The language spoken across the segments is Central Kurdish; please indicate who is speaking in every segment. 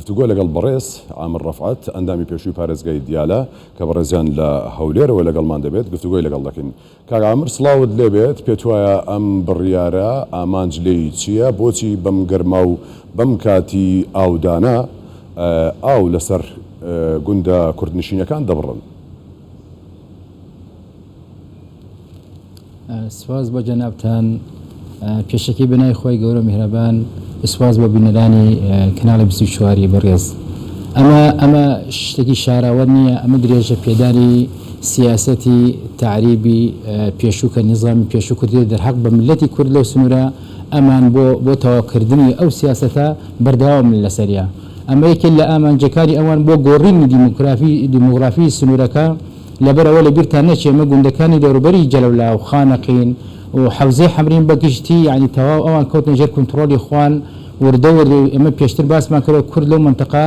Speaker 1: گفتوگۆ لەگەڵ بەڕێز عامر ڕەفعەت، ئەندامی پێشووی پارێزگای دیالە، کە بەڕێزیان لە هەولێرەوە لەگەڵمان دەبێت، گفتوگۆی لەگەڵ دەکەین. کاک عامر سڵاوت لێبێت، پێتوایە ئەم بڕیارە ئامانج لێی چییە؟ بۆچی بەم گەرما و بەم کاتی ئاودانە ئاو لەسەر گوندە کوردنشینەکان دەبڕن؟
Speaker 2: سپاس بۆ جەنابتان پێشەکی بەناوی خوای گەورە و میهرەبان سپاس بۆ بینەرانی کەناڵی 24 ی بەڕێز ئەمە ئەمە شتێکی شاراوە نییە ئەمە درێژە پێدانی سیاسەتی تەعریبی پێشوو کە نیزامی پێشوو کردی دەرحەق بە ملەتی کورد لەو سنوورە ئەمان بۆ بۆ تەواوکردنی ئەو سیاسەتە بەردەوامن لەسەریا ئەمە یەکێک لە ئامانجەکانی ئەوان بۆ گۆڕینی دیموکرافی دیموغرافی سنوورەکە لەبەر ئەوە لە بیرتان نەچێ ئێمە گوندەکانی دەوروبەری جەلەولا و خانەقین و حەوزەی حەمرین بە گشتی یانی تەواو ئەوان کەوتنە ژێر کونتڕۆلی خوان وردە وردە و ئێمە پێشتر باسمان کردوە کورد لەو مەنتەقە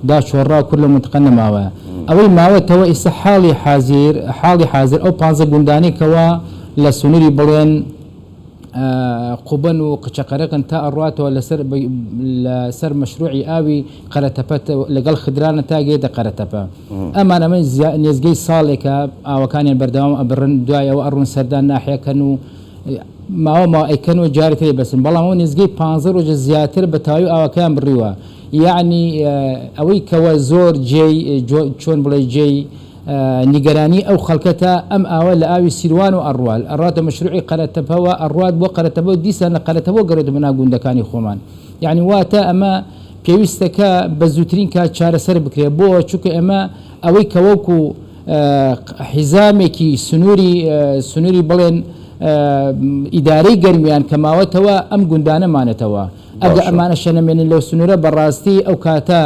Speaker 2: دا چۆڕا و کورد لەو مەنتەقە نەماوە ئەوەی ماوەتەوە ئیستا حاڵی حازیر حاڵی حازر ئەو پانزە گوندانەی کەوا لە سنوری بڵێن قوبەن و قچەقەرەکن تا ئەڕواتەوە لەسەر لەسەر مەشروعی ئاوی قەرەتەپە لەگەڵ خدرانە تا گەیتە قەرەتەپە ئەمان ئەمە نێزگەی ساڵێکە ئاوەکانیان بەردەوام ئەبڕن دوای ئەوە ئەڕۆن سەردان ناحیەکەن و ماوە ماوە ئەیکەن و جارێ تری بەسن بەڵام ئەوە نێزگەی پانزە ڕۆژە زیاتر بە تەواوی ئاوەکەیان بڕیوە یەعنی ئەوەی کەوە زۆر جێی چۆن بڵێ جێی نیگەرانی ئەو خەڵکە تا ئەم ئاوە لە ئاوی سیروان و ئەڕوال ئەڕاتە مەشروعی قەرەتەپەوە ئەڕوات بۆ قەرەتەپە و دیسان لە قەرەتەپەوە گەڕێتەوە بۆ ناو گوندەکانی خۆمان یانی واتە ئەمە پێویستە کە بە زووترین کات چارەسەر بکرێت بۆ چونکە ئێمە ئەوەی کە وەکو حیزامێکی سنووری سنووری بڵێن ئیدارەی گەرمیان کە ماوەتەوە ئەم گوندانە مانەتەوە ئەگە
Speaker 1: باشە.
Speaker 2: ئەمانەشە نەمێنن لەو سنوورە بەڕاستی ئەو کاتە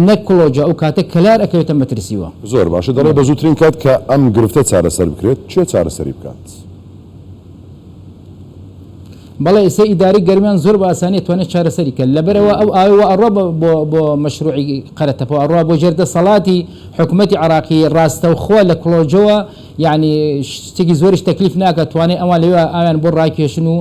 Speaker 2: نەک کڵۆجە ئەو کاتە کەلار ئەکەوێتە مەترسیوە.
Speaker 1: زۆر باشە دەڵێ بە زووترین کات کە ئەم گرفتە چارەسەر بکرێت کێ چارەسەری بکات؟
Speaker 2: بەڵێ ئێستا ئیدارەی گەرمیان زۆر بە ئاسانی ئەتوانێت چارەسەری کەن لەبەرئەوە ئەو ئاوە وا ئەڕوا بۆ بۆ مەشروعی قەرەتەپەوە ئەڕوا بۆ ژێر دەسەڵاتی حکومەتی عێراقی ڕاستەوخۆ لە کڵۆجەوە یانی شتێکی زۆریش تەکلیف ناکات توانێت ئەوان لەوێ ئاویان بۆ ڕاکێشن و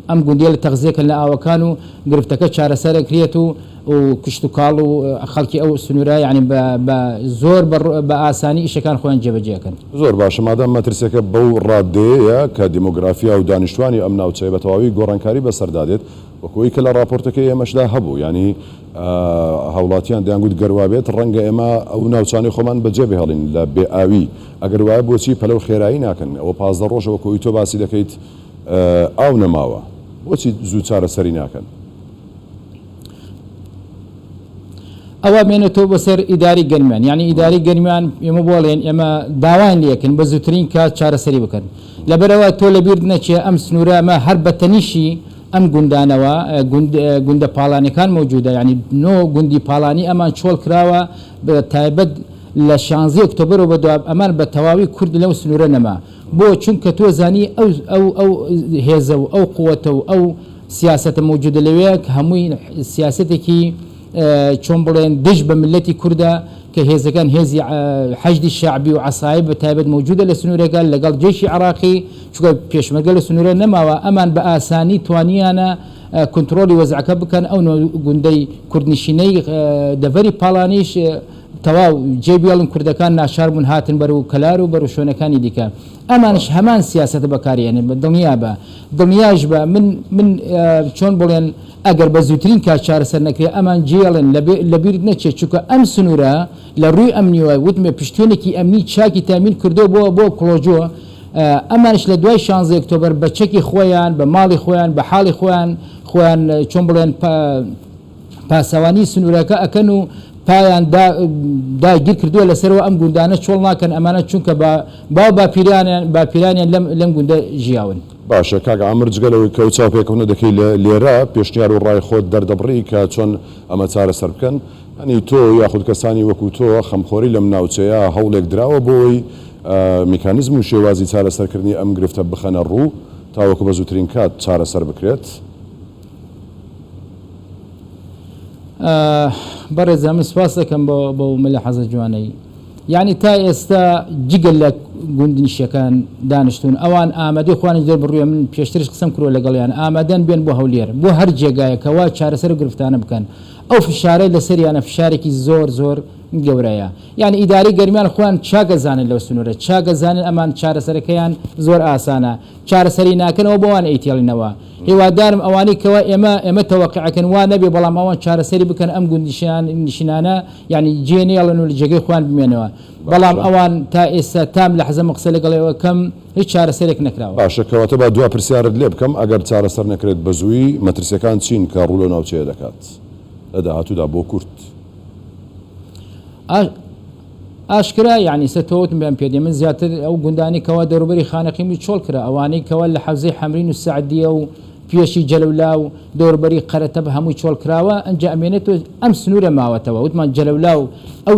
Speaker 2: ئەم گوندیە لە تەغزیە کەن لە ئاوەکان و گرفتەکە چارەسەر ئەکرێت و و کشتوکاڵ و خەڵکی ئەو سنوورە یانی بە بە زۆر بە بە ئاسانی ئیشەکان خۆیان جێبەجێ ئەکەن.
Speaker 1: زۆر باشە مادام مەترسیەکە بەو ڕاددەیەیە کە دیمۆگرافیا و دانیشتوانی ئەم ناوچەیە بە تەواوی گۆڕانکاری بەسەردا دێت وەکو ئەوەی کە لە ڕاپۆرتەکەی ئێمەشدا هەبوو یانی هاوڵاتیان دەیانگوت گەر وابێت ڕەنگە ئێمە ئەو ناوچانەی خۆمان بەجێ بهێڵین لە بێ ئاوی ئەگەر وایە بۆچی پەلە و خێرایی ناکەن ئەوە 15 ڕۆژە وەکو ئەوی تۆ باسی دەکەیت ئاو نەماوە بۆچی زوو چارەسەری ناکەن؟
Speaker 2: ئەوە مێنێتەوە بۆ سەر ئیداری گەرمیان یعنی ئیداری گەرمیان ئێمە بۆڵێن ئێمە داوایان لەکەن بە زووترین کات چارەسەری بکەن لەبەرەوە تۆ لەبیر نەچێ ئەم سنوورە ئەمە هەر بە تەنیشی ئەم گوندانەوە گوندە پاڵانەکان مەوجودە یعنی نۆ گوندی پاڵانی ئەمان چۆڵ کراوە بە تایبەت لە شانزەی ئۆکتۆبەرەوە بە دوا ئەمان بە تەواوی کورد لەو سنوورە نەما بۆ چونکە تۆ زانی ئەو ئەو ئەو هێزە و ئەو قوەتە و ئەو سیاسەتە مەوجودە لەوێ کە هەمووی سیاسەتێکی چۆن بڵێن دژ بە ملەتی کوردە کە هێزەکان هێزی حەشدی شەعبی و عەسایب بە تایبەت مەوجودە لە سنوورەکە لەگەڵ جەیشی عێراقی چونکە پێشمەرگە لە سنوورە نەماوە ئەمان بە ئاسانی توانیانە کونترۆلی وەزعەکە بکەن ئەو گوندەی کوردنشینەی دەڤەری پاڵانیش تەواو جێ بێڵن کوردەکان ناچار بوون هاتن بەرەو کەلار و بەرەو شوێنەکانی دیکە ئەمانش هەمان سیاسەتە بەکارێنن بە دڵنیا بە دڵنیاش بە من من چۆن بڵێن ئەگەر بە زووترین کات چارەسەر نەکرێ ئەمان جێڵن لە بیرت نەچێت چونکە ئەم سنوورە لە ڕووی ئەمنیەوە وتمێ پشتێنێکی ئەمنی چاکی تامین کردو بۆ بۆ کڵۆجۆ ئەمانش لە دوای شانزەی ئۆکتۆبەر بە چەکی خۆیان بە ماڵی خۆیان بە حاڵی خۆیان خۆیان چۆن بڵێن پاسەوانی سنوورەکە ئەکەن و پایان دا داگیر کردووە لەسەرەوە ئەم گوندانە چۆڵ ناکەن ئەمانە چونکە با باو باپیرانیان باپیرانیان لەم لەم گوندە ژیاون.
Speaker 1: باشە کاک عامر جگە لەوەی کە ئەو چاوپێکەوتنە دەکەی لە لێرە پێشنیار و ڕای خۆت دەردەبڕی کە چۆن ئەمە چارەسەر بکەن یانی تۆ یاخود کەسانی وەکو تۆ خەمخۆری لەم ناوچەیە هەوڵێک دراوە بۆ ئەوەی میکانیزم و شێوازی چارەسەرکردنی ئەم گرفتە بخەنە ڕوو تاوەکو بە زووترین کات چارەسەر بکرێت؟
Speaker 2: بەڕێزە من سپاس دەکەم بۆ بۆ ملەحەزە جوانەی یعنی تا ئێستا جگە لە گوندنیشەکان دانیشتون ئەوان ئامادەی خوانی دەربڕووە من پێشترش قسەم کردووە لەگەڵیان ئامادەن بێن بۆ هەولێر بۆ هەر جێگایەکەوە چارەسەر و گرفتانە بکەن. ئەو فشارەی لەسەریانە فشارێکی زۆر زۆر گەورەیە یانی ئیدارەی گەرمیان خۆیان چاک ئەزانن لەو سنورە چاک ئەزانن ئەمان چارەسەرەکەیان زۆر ئاسانە چارەسەری ناکەن ئەوە بۆوان ئەیتێڵینەوە هیوادارم ئەوانەی کەوا ئێمە ئێمە تەوەقعەکەن وا نەبێ بەڵام ئەوان چارەسەری بکەن ئەم گوندنشینان نشینانە یانی جێ نێڵن و لە جێگەی خۆیان بمێنەوە بەڵام
Speaker 1: باشە.
Speaker 2: ئەوان تا ئێستا تام لەحزە من قسە لەگەڵ ئێوە کەم هیچ چارەسەرێک نەکراوە.
Speaker 1: باشە کەواتە با دوا پرسیارت لێ بکەم ئەگەر چارەسەر نەکرێت بە زوویی مەترسیەکان چین کە ڕوو لەو ناوچەیە دەکات لە داهاتوودا بۆ کورد؟
Speaker 2: ئاشکرا یانی سە تۆ وتم بێم پێ دێ من زیاتر ئەو گوندانەی کەوا دەوروبەری خانەقین بوو چۆڵ کرا ئەوانەی کەوا لە حەوزەی حەمرین و سەعدیە و پێشی جەلەولا و دەوروبەری قەرەتەپ هەمووی چۆڵ کراوە ئەنجا ئەمێنێتەوە ئەم سنوورە ماوەتەوە وتمان جەلەولا و ئەو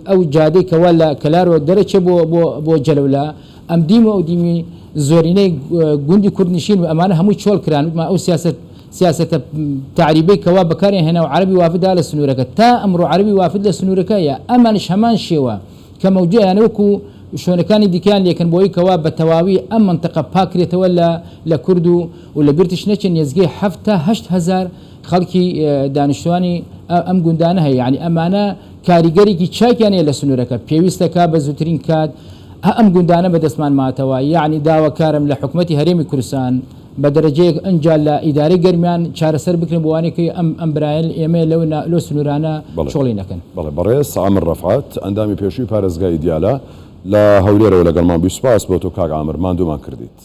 Speaker 2: ئەو جادەی کەوا لە کەلارەوە دەرەچێ بۆ بۆ بۆ جەلەولا ئەم دیم و ئەو دیمی زۆرینەی گوندی کوردنشین و ئەمانە هەمووی چۆڵ کران وتمان ئەو سیاسەت سیاسەتە تەعریبەی کەوا بەکاریان هێنا و عەرەبی وافد دا لە سنوورەکە تا ئەمڕۆ عەرەبی وافد لە سنوورەکە یە ئەمانیش هەمان شێوە کە مەوجەیان وەکو شوێنەکانی دیکەیان لێکەن بۆی کەوا بە تەواوی ئەم مەنتەقە پاکرێتەوە لە لە کورد و و لە بیرتش نەچێ نێزگەی حەفت تا 8000 خەڵکی دانیشتوانی ئەم گوندانە هەیە یانی ئەمانە کاریگەرێکی چاکیان هەیە لە سنوورەکە پێویستە کا بە زووترین کات ئەم گوندانە بەدەستمان ماتەوە یانی داواکارم لە حکومەتی هەرێمی کوردستان بە دەرەجەیەک ئنجا لە ئیدارەی گەرمیان چارەسەر بکرێن بۆ وانەی کەی ئەم ئەم برایەل ئێمەیە لەو نا لەو سنورانە
Speaker 1: بەڵێ
Speaker 2: چۆڵی نەکەن.
Speaker 1: بەڵێ بەڕێز عامر ڕەفعەت ئەندامی پێشووی پارێزگای دیالە لە هەولێرەوە لەگەڵمان بووی سوپاس بۆ تۆ کاک عامر ماندوومان کردیت.